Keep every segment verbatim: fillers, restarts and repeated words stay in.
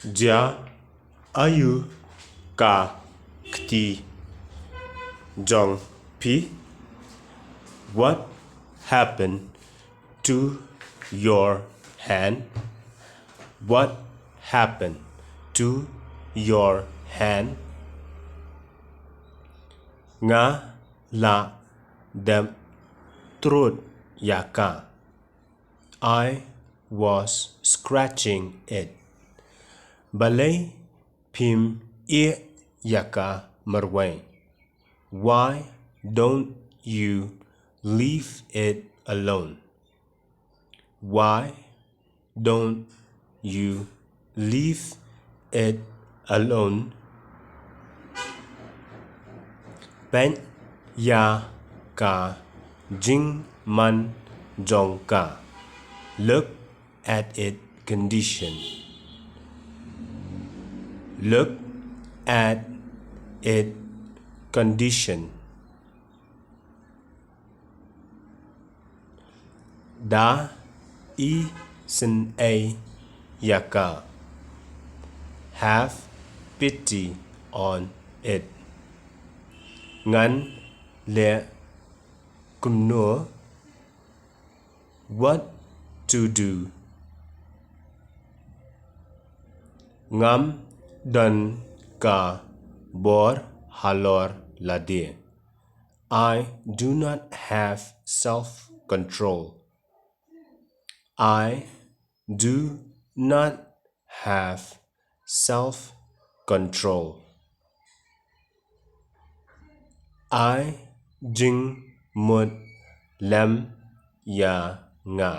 Jia aiu ka kti jong phi? What happened to your hand? What happened to your hand? Nga la dep trud ïa ka. I was scratching it. Balei phim ïeh ïa ka marwei? Why don't you leave it alone? Why don't you leave it alone? Peit ïa ka jingman jong ka. Look at it condition. Look at it condition. Da isynei ïa ka. Have pity on it. Ngan leh kumno? What to do? Ngam don ka bor halor lade. I do not have self control. I do not have self control. Ai jingmut lem ïa nga.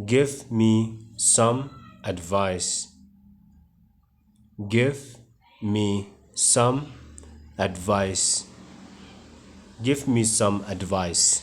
Give me some advice. Give me some advice. Give me some advice.